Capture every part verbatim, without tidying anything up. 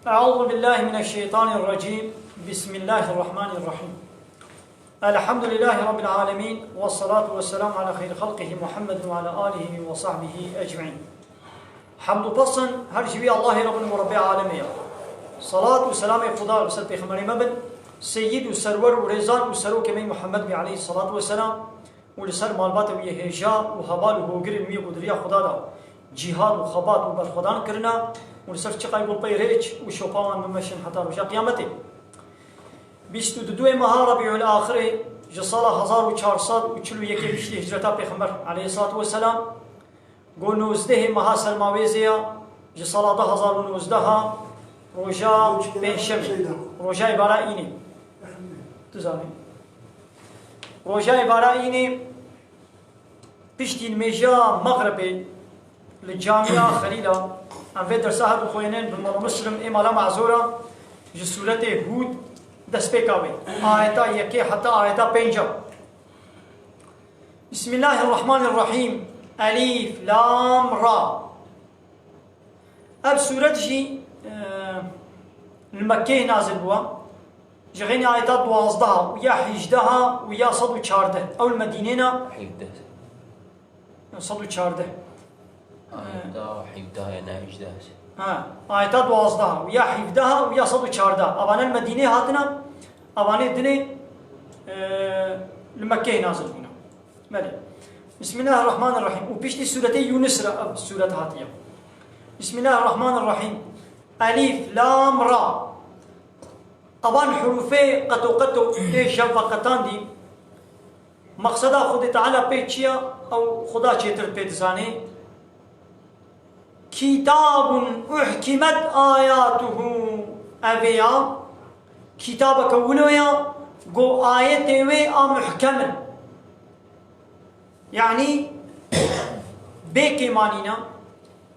أعوذ بالله من الشيطان الرجيم. بسم الله الرحمن الرحيم. الحمد لله رب العالمين، والصلاة والسلام على خير خلقه محمد وعلى آله وصحبه أجمعين. Hemd û pesn her ji wî Allahê Rabbin û Rebbê alemê ya. Salat û selamê Xuda li ser Pêxemberê me bin, seyyid û serwer û rêzan û serokê me Muhammed bî aleyhissalatu vesselam û li ser malbata wî yê hêja û heval û hogirên wî ku di riya Xuda de cîhad û xebat û berxwedan kirine û li ser çiqay gul pey rêç û şopa wan bimeşin heta roja qiyametê. Bîst û duduê meha Rebîul Axirê ji sala hezar û çar sed û çil û yekê piştî hicreta Pêxember aleyhissalatu vesselam, Go nozdehê meha Sermawêzê ya, ji sala du hezar û nozdeh ha, roja pêncşemê, roja êvara înê. Tu zanî. Roja êvara înê, piştî nimêja Mexribê li Camiya Xelîla, em vê dersa her du xwênin bi Mela Muslim ê mala Mezora ji sûretê Hûd destpêka wê. Ayeta yekê heta ayeta pênca. Bismillahirrahmanirrahîm. Elîf, Lam, Ra. Ev sûret jî, e, li Mekkeyê nazil bû. Ji xênî ayeta duwazdeh û ya hîjdeh û ya sed û çardeh. Ew li Medînê ne? Hîjdeh. Ya sed û çardeh. Ayeta hîjdeh ya ne hîjdeh. Ha, ayeta duwazdeh û ya hîjdeh û ya sed û çardeh. Avane li Medînê hatine, avane dinê, e, li Mekkeyê nazil bûne. Belê. Bismillahirrahmanirrahîm. Û piştî sûretê Yûnis re ev sûret hatiye. Bismillahirrahmanirrahîm. Elîf, Lam, Ra. Evan hurûfê qeto qeto tê şev veqetandî. Maqseda Xwedê Teala pê çi ya? Ew Xuda çêtir pê dizanê. Kitabun uhkimet ayatuhu. Ev ê ya. Kitabeke wilo ya, go ayetê wê a muhkem in. Yanî bê kêmanîna,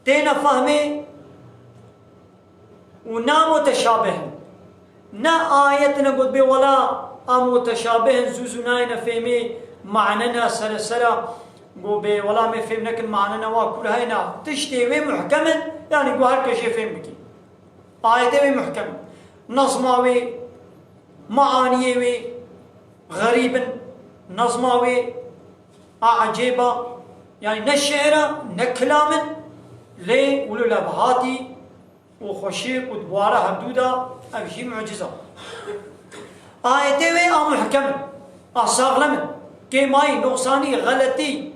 têne fehmê û ne muteşabih in. Ne ayet ne got bê wela a muteşabih in, zû zû nayêne fêmê, mane ne sere sera, got bê wela me fêm nekin, mane ne wa kûr heyna. Tiştê wê muhkem in, yanî got her kes jê fêm bikî. Ayetê wê muhkem in. Nezma wê, maaniyê wê xerîb in. Nezma wê a ecêb a, yanî ne şi'ir e, ne kilam in, lê wilo levhatî û xweşik û di bûara hevdû de ev jî muciz e. Ayetê wê a muhkem in, a saxlem in. Kêmayî, noqsanî, xeletî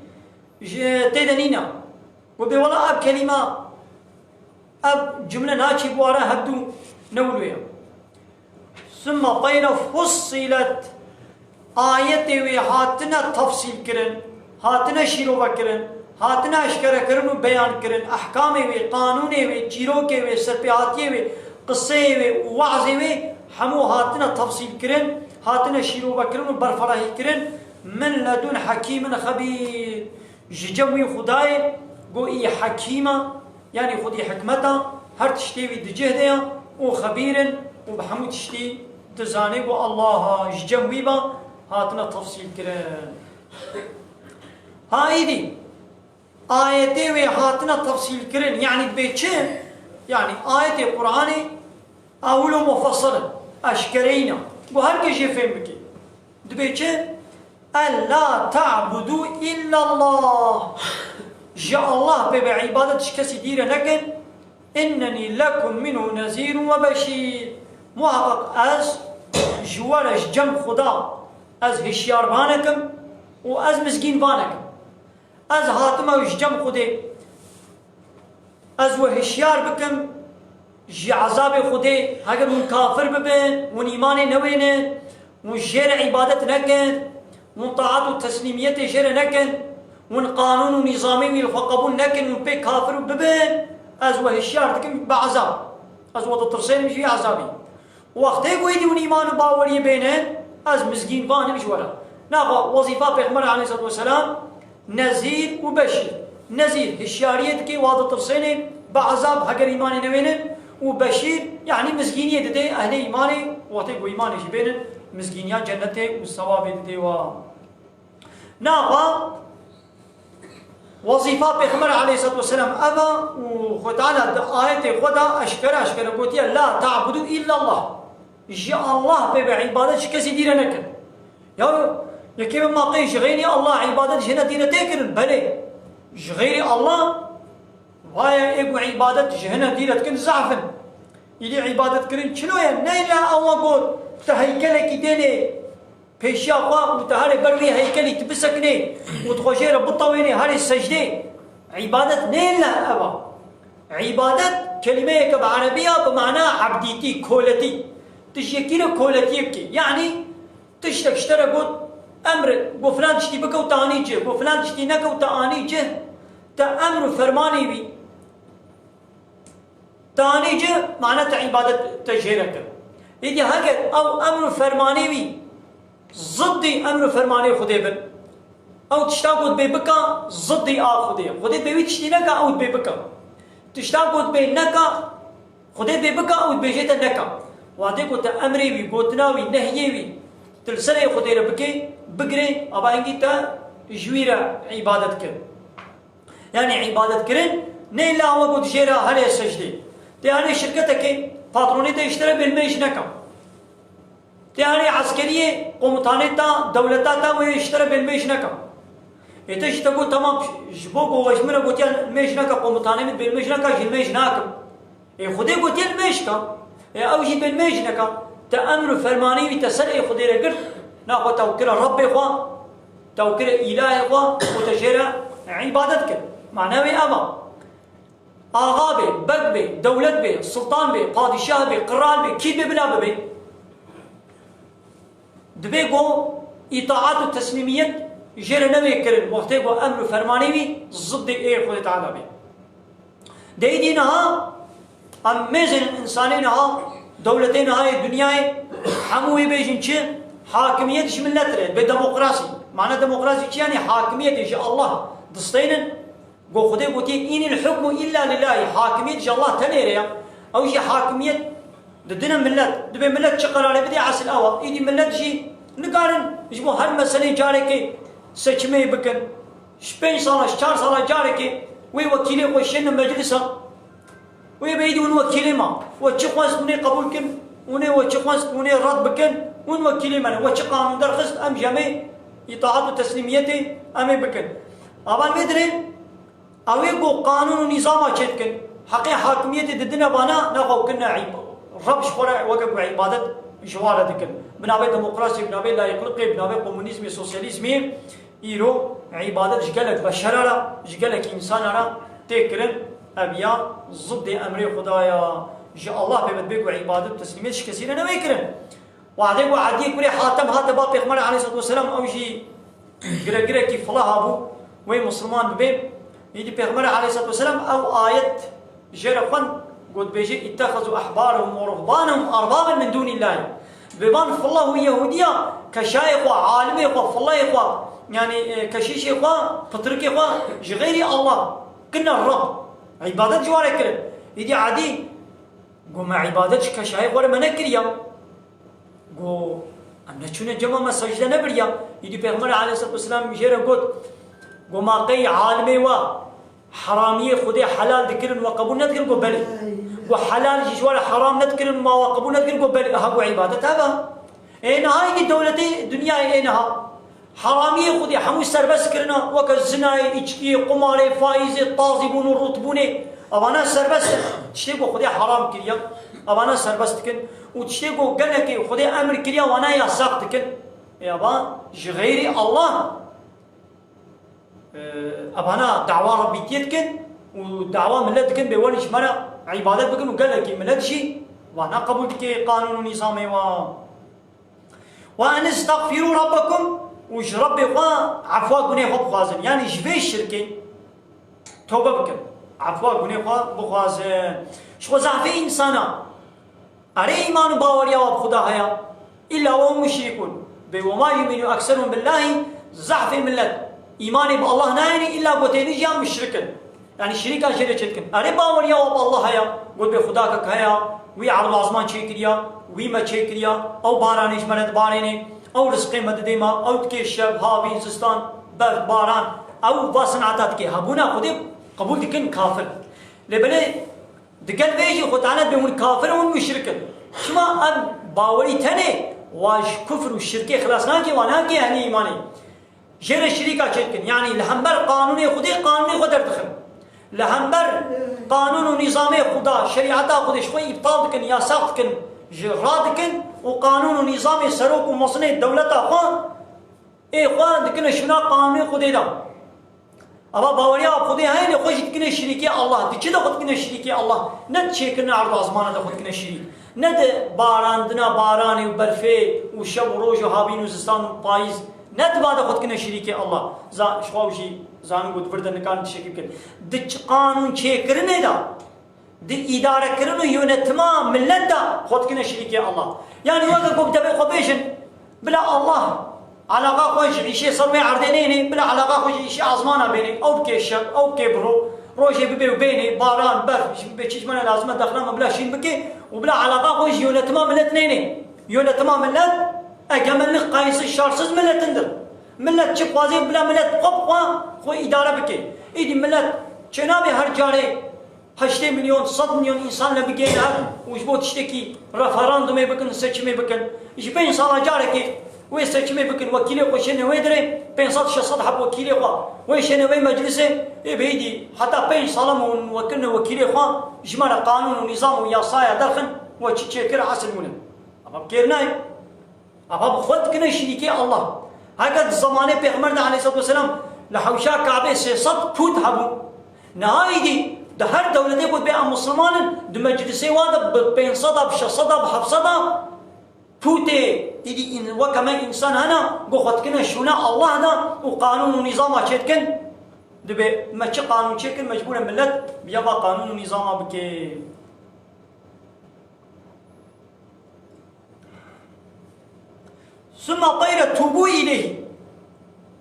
ji tê de nîne. Û bê wela ev kelîma, ev cumle naçî bûara hevdû ne wilo ye. Sümme teyre fussilet. Ayetê wê hatine tefsîl kirin, hatine şîrove kirin, hatine eşkere kirin û beyan kirin. Ehkamê wê, qanûnê wê, çîrokê wê, serpêhatiyê wê, qiseyê wê û wazê wê hemû hatine tefsîl kirin, hatine şîrove kirin û berferehî kirin. Min ledun hekîmin xebîr. Ji cem wî Xwedayê, go î hekîm e, yanî xwedî hikmet e, her tiştê wî di cih de ye û xebîr in û bi hemû tiştî dizane, go Allah e, ji cem wî ve hatine tefsîl kirin. Ha îdî, ayetê wê hatine tefsîl kirin, yanî dibê çi? Yanî ayetê Qur'anê ewil û mufessel in, eşkereyî ne. Go her kes jê fêm bike. Dibê çi? Ella ta'budu illallah. Ji Allah bê be îbadet ji kesî dîre nekin. Innenî lekum minhu nezîrun ve beşîr. Muhaqqeq ez ji we re ji cem Xuda ez hişyar vanekim û ez mizgîn vanekim. Ez hatime ji cem Xwedê. Ez we hişyar bikim ji ezabê Xwedê, heger hûn kafir bibin, hûn îmanê newênin, hûn jê re îbadet nekin, hûn taat û teslîmiyetê jê re nekin, hûn qanûn û nîzamê wî li xwe qebûl nekin, hûn pê kafir bibin, ez we hişyar dikim bi ezab. Ez we ditirsênim ji vî ezabî. Wextê ku êdî hûn îman û baweriyê bênin, ez mizgîn vanim ji we re. Naxa wezîfa Pêxember aleyhisselatu vesselam nezîr û beşîr. Nezîr hişyariyê dike, wa ditirsênê bi ezab heger îmanê newênin û beşîr, yanî mizgîniyê didê ehlê îmanê, wextê ku îmanê jî bênin, mizgîniya cennetê û sewabê didê wa. Naxa Wezîfa Pêxember aleyhissalatu vesselam ev e û Xwe Teala di ayetê xwe de eşkere eşkere gotiye, "La ta'budu illallah." Ji Allah bê be îbadet ji kesî dîre nekin. Ya yekê bi maqê ji xeyrî Allah îbadet ji hine dîre tê kirin? Belê. Ji xeyrî Allah, vaye ê ku îbadet ji hine dîre dikin zehf in. Îdî îbadet kirin çilo ye? Neyla ewa got, te heykelekî dênê pêşiya xwe û te herê ber wî heykelî tu bisekinê û tu xwe jê re bitewênê herê secdê. Îbadet neyla ev a. Îbadet kelîmeyeke bi erebî ya bi mana ebdîtî, koletî. Tu ji yekî re koletiyê bikî. Yanî tiştek ji te re got, emr, got filan tiştî bike û te anî cih, got filan tiştî neke û te anî cih, te emr û fermanê wî. Te anî cih, mane te îbadet te jê re kir. Îdî heger ew emr û fermanê wî ziddî emr û fermanê Xwedê bin, ew tişta ku dibê bika, ziddî a Xwedê ye. Xwedê dibê wî tiştî neka, ew dibê bika. Tişta ku dibê neka, Xwedê dibê bika, ew dibêje te neka. Wadê ku te emrê wî, gotina wî, nehyê wî, tu li ser ê Xwedê re bikê, bigirê, ava hingî te ji wî re îbadet kir. Yanî îbadetkirin ne îlla ew ku dijêre herê secdê. Tê herê şirketekê, patronê te ji te re bêlmêj neka. Tê herê eskeriyê, komutanê ta, dewleta ta wê ji te re bêlmêj neka. Ê te ji te got, "Tamam, ji bo ku we ji min re gotiye mêj neka, komutanê min bêlmêj neka, ji mêj nakim." Ê Xwedê gotiye li mêj ka. Ê ew jî bêlmêj neka. Te emr û fermanê wî te ser ê Xwedê re girt. Naxwe te kire Rebbê xwe, te kire îlahê xwe û te jê re îbadet kir. Mane wê ev a. Axa bê, beg bê, dewlet bê, sultan bê, padîşah bê, qral bê, kî bê bila bibê. Dibê ku îtaat û teslîmiyet jê re newê kirin, wextê ku emr û fermanê wî ziddê ê Xwedê Teala bê. Dê îdî niha em mêzên însanê niha, dewletê niha yê dinyayê hemû wê bêjin çi? Hakimiyet ji millet re, bê demokrasî. Mane demokrasî çi? Yanî hakimiyetê ji Allah distênin. Go Xwedê gotiye, "Înil hukmu illa lillahî." Hakimiyet ji Allah tenê re ya. Ew jî hakimiyet didine millet. Dibê millet çi qerarê bidê, esil ew a. Îdî millet jî nikarin ji bo her meseleyê carekê seçimê bikin. Ji pênc sala, ji çar sala carekê wê wekîlê xwe şêne meclisa. Wê bêyî hûn wekîlê me. We çi xwest hûnê qebûl kin, hûnê we çi xwest hûnê red bikin, hûn wekîlê me ne. We çi qanûn derxist, em jî em ê îtaat û teslîmiyetê em ê bikin. Avan vê dirê, ew ê ku qanûn û nîzama çêdikin, heqê hakimiyetê didine vana, nexwe kirine îb-, Reb ji xwe re weke ku îbadet ji wan re dikin. Bi navê demokrasiyê, bi navê layîqliqê, bi navê komunîzmê, sosyalîzmê, îro îbadet ji gelek beşera re, ji gelek însana re tê kirin, ev ya ziddê emrê Xuda ya. Ji Allah pê ve dibê ku îbadet û teslîmiyet ji kesî re newê kirin. Wadê ku Ediyê kurê Hatem hate ba Pêxember aleyhissalatu vesselam, ew jî giregirekî fila habû, wê Musulman bibê. Îdî Pêxember aleyhissalatu vesselam ew ayet jê re xwend, got, dibêje, "İttehazu ahbarahum ve ruhbanahum arbaben min dunillah." Bi van fila û Yehudiya keşayê xwe, alimê xwe, filayê xwe, yanî, e, keşîşê xwe, pitirikê xwe ji xeyrî Allah kirine Reb. Îbadet ji wan re kirin. Îdî Edî got, "Me îbadet ji keşayê xwe re me nekiriya." Got, "Em neçûne cema me secde nebiriya." Îdî Pêxember aleyhissalatu vesselam jê re got, got, "Ma qey alimê we heramiyê Xwedê helal dikirin, we qebûl nedikirin?" Got, "Belê." Got, "Helal jî ji we re heram nedikirin, ma we qebûl nedikirin?" Got, "Belê." Aha, got, "Îbadet ev e." Ê niha îdî dewletê dinyayê ê niha heramiyê Xwedê hemû serbest kirina, weke zinayê, îçkiyê, qumarê, faîzê, tazîbûn û rûtbûnê. Evana serbest in. Tiştê ku Xwedê heram kiriya, evana serbest dikin. Û tiştê ku gelekê Xwedê emir kiriya, wana yasak dikin. Ê eva ji xeyrî Allah, e, evana dawa Rebbîtiyê dikin û dawa millet dikin bê werin ji me re îbadet bikin û gelekî millet jî wana qebûl dike qanûn û nîzamê wa. "Ve en istagfirû rabbekum", û ji Rebbê xwe efwa gunê xwe bixwazin. Yanî ji vê şirkê tobe bikin. Efwa gunê xwe bixwazin. Ji xwe zehfê însana. Erê îman û baweriya we bi Xuda heye. Îlla we hûn muşrîkûn. Bê "Ve ma yu'minu ekseruhum billahi", zehfê millet îmanê bi Allah nayênî, îlla gotênî jî ya muşrik in. Yanî şirîka jê re çêdikin. Erê baweriya we bi Allah heye, got bê Xudakek heye, wî erd û azman çêkiriya, wî me çêkiriya, ew baranê ji me re dibarênê, ew rizqê me didê me, ew dikê şev, havîn, zistan, berf, baran, Ew va sinata dike, hebûna Xwedê qebûl dikin kafir. Lê belê digel vê jî Xwe Teala dibê hûn kafir in, hûn muşrik in. Çima em bawerî tenê wa ji kufr û şirkê xilas nake, wa nake ehlî îmanê. Jê re şirîka çêdikin. Yanî li hember qanûnê Xwedê, qanûnê xwe derdixin. Li hember qanûn û nîzamê Xuda, şerîeta Xwedê ji xwe îbtal dikin, yasax dikin, ji radikin û qanûn û nîzamê serok û mezinê dewleta xwe ê xwe dikine şûna qanûnê Xwedê de. Ava baweriya Xwedê heye, lê xwe jî dikine şirîkê Allah. Di çi de xwe dikine şirîkê Allah? Ne di çêkirina erd û ezmana de xwe dikine şirîk. Ne di barandina baranê û berfê û şev û roj û havîn û zistan û payîz. Ne di va de xwe dikine şirîkê Allah. Za-, ji xwe ew jî zanin ku di vir de nikarin tiştekî bikin. Di ç-, qanûn çêkirinê de, di îdarekirin û yönetima millet de xwe dikine şirîkê Allah. Yanî weke ku bi devê xwe bêjin, bila Allah alaqa xwe ji îşê ser wê erdê neyne, bila alaqa xwe ji îşê azmana bêne, ew bike şev, ew bike bi ro-, rojê bibe û bêne, baran, berf, ji bibe çi ji me re lazim e, dexla me bila şîn bike û bila alaqa xwe ji yönetima millet neyne. Yönetima millet egemenlik qayîsiz, şarsiz milletindir. Millet çi dixwaze, bila millet xwe bi xwe, xwe îdare bike. Îdî millet çênabe her carê heştê milyon, sed milyon însan li bigihên hev û ji bo tiştekî referandumê bikin, seçimê bikin. Ji pênc sala carekê wê seçimê bikin, wekîlê xwe şêne wê dirê, pênc sed şeş sed heb wekîlê xwe wê şêne wê meclisê, ê bêdî heta pênc sala me hûn wekirine wekîlê xwe, ji me re qanûn û nîzam û yasaya derxin, we çi çêkir esil hûn in. Ama bi kêr nayê. Ava bi xwe dikine şirîkê Allah. Heke di zemanê Pêxember de aleyhissalatu vesselam li hewşa Kabê sê sed pût hebû. Niha îdî di her dewletê ku dibê em Misliman in, di meclisê wan de bi pênc sed a, bi şeş sed a, bi heft sed a pûtê îdî în-, weke me însan hene, ku xwe dikine şûna Allah de û qanûn û nîzama çêdikin. Dibê me çi qanûn çêkir, mecbûr e millet bi ya va qanûn û nîzama bike. Sümme qîle tûbû îleyh.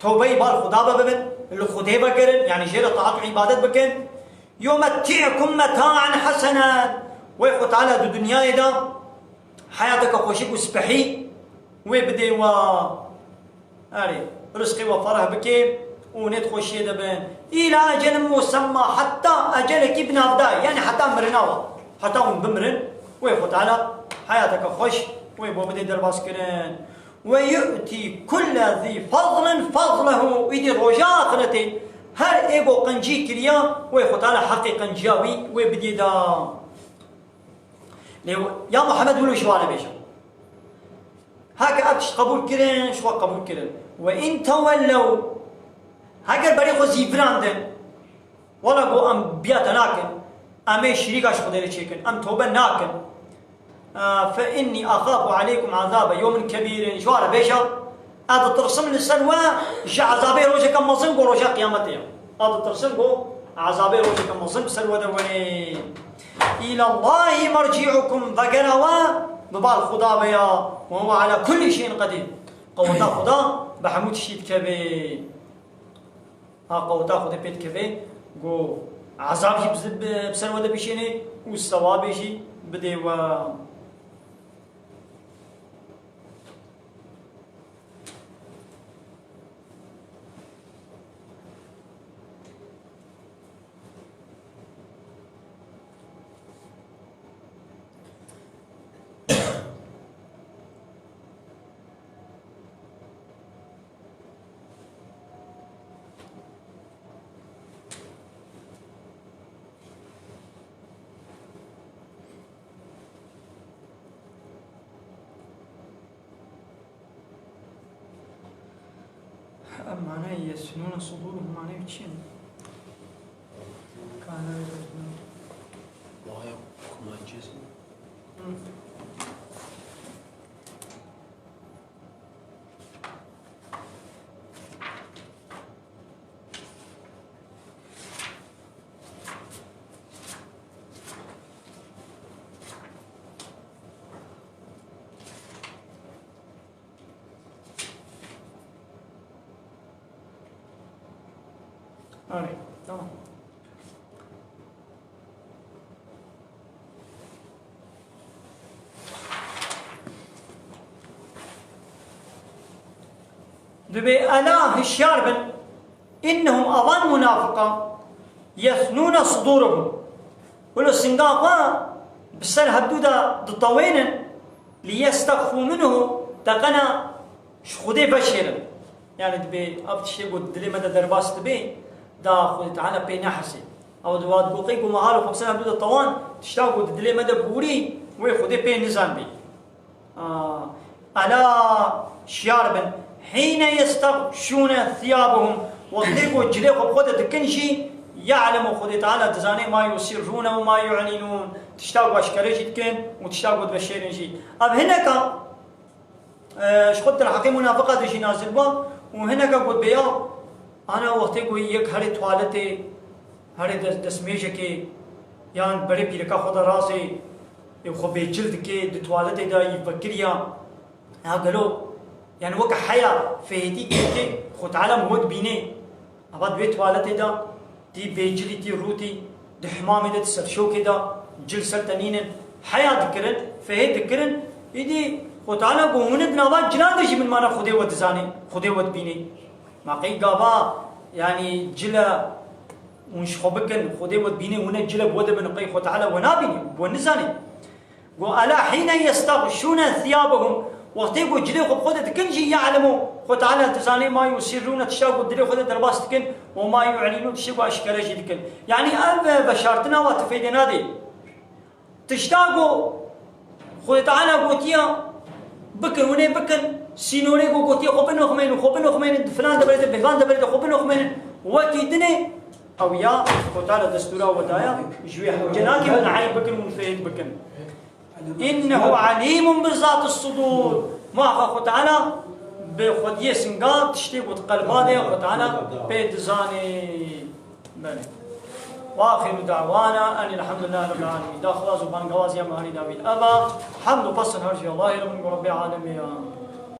Tewbeyê bar Xuda ve bibin, li Xwedê vegerin, yanî jê re taat û îbadet bikin. Yumetti'kum meta'an hasenen. Wê Xwe Teala di dinyayê de heyateke xweşik û spehî wê bidê we. Erê, rizqê we fereh bike û nê di xweşiyê de bin. Îla ecelin musemma, heta ecelekî bi navdayê, yanî heta mirina we. Heta hûn bimirin, wê Xwe Teala heyateke xweş wê bo bidê derbazkirin. Ve yu'ti kulle zî fadlin fadlehu. Îdî roja axiretê her ê bo qencî kiriya, wê Xwe Teala heqê qenciya wî wê bidê da. Lê ya Muhammed wilo ji wan re bêje. Heke ev tişt qebûl kirin, ji xwe qebûl kirin. Ve in tewellew, heger berê xwe zîvirandin, wela got em biya te nakin, em ê şirîka ji Xwedê re çêkin, em tobe nakin. Fe innî axafu aleykum azabe yewmin kebîrin. Ji wan re bêje, ez ditirsim li ser we ji ezabê rojeke mezin ku roja qiyametê ye. Ez ditirsim ku ezabê rojeke mezin bi ser we de wenê. Îlallahî merci'ukum, vegera we bi bal Xuda ve ya. Ve huve ala kullî şeyin qedîr. Qeweta Xuda bi hemû tiştî dikeve. Ha qeweta Xwedê pê dikeve, ku ezab jî bi, bi, bi ser we de bişêne û sewabê jî bidê we. Em manayê yesnûne sudûruhum manayê çi ye? Kana Waya kumancês. Hı. Arê, tamam. Dibê ela hişyar bin. Innehum, avan munafiqan, yethnûne sudûrehum. Wilo singa xwe bi ser hevdû de ditewênin, liyestexfû minhu, teqena ji Xwedê veşêrin. Yani dibê ev tiştê ku dilê me de derbas dibe, da Xwedê Teala pê nehesê. Ew di wa digo qey ku me halo xwe bi ser hevdû de tewan, tişta ku di dilê me de borî, wê Xwedê pê nizanbê. Aa, Ela, şiyar bin. Hîne yestexşûne thiyabehum. Wextê ku cilê xwe bi xwe de dikin jî, ye'lemu, Xwedê Teala dizane ma yusirrûne û ma yu'linûn. Tişta ku eşkere jî dikin û tişta ku diveşêrin jî. Ev hineka, e, ji xwe di dilheqê munafiqa de jî nazil bû û hineka ku dibe ya, ana wextê ku yek herê tuwaletê, herê des-, destmêjekê, yan berê pîreka xwe de razê, ê xwe bêcil dike, di tuwaletê de yî vekiriya. Ya gelo, yani weke heya fêhêtî dike, Xwe Teala mi we dibîne. Ava di wê tuwaletê de, tî bêcilî, tî rûtî, di himamê de, di serşokê de, cil ser te nînin. Heya dikirin, fêhê dikirin. Îdî Xwe Teala got, hûn di nava cilan de jî min mana Xwedê we dizanê, Xwedê we dibîne. Ma qey gava, yani cile hûn ji xwe bikin, Xwedê we dibîne, hûn e cile bi we de bin, qey Xwe Teala we nabîne, we nizane. Got, Ela hîne yestexşûne thiyabehum. Wextê ku cilê xwe bi xwe de dikin jî, ye'lemu, Xwe Teala dizane ma yusirrûne, tişta ku dilê xwe de derbas dikin, û ma yu'linûn, tiştê ku eşkere jî dikin. Yani ev veşartina wa ti feyde nade. Tişta ku Xwedê Teala gotiya bikin, hûn ê bikin, sînorê ku gotiya xwe binoxmeynin, xwe binoxmeynin, di filan deverê de, bêvan deverê de xwe binoxmeynin, wekî dinê, ew ya Xwedê Teala destûra we daya, ji wê hewce nake hûn eyb bikin, hûn fêhêt bikin. Innehu alimun bi zati sudur. Muhaqqaq Xwedê Teala bi xwediyê singa tiştê ku di qelba de, Xwedê Teala pê dizanê. Belê. Ve axiru da'wana enil hamdulillahi rabbil alemin. Daxwaz û bangewaz ya mehanî Dawîd. Eva, hemd û pesn her jî Allahê re bin ku Rebbê alemê ya.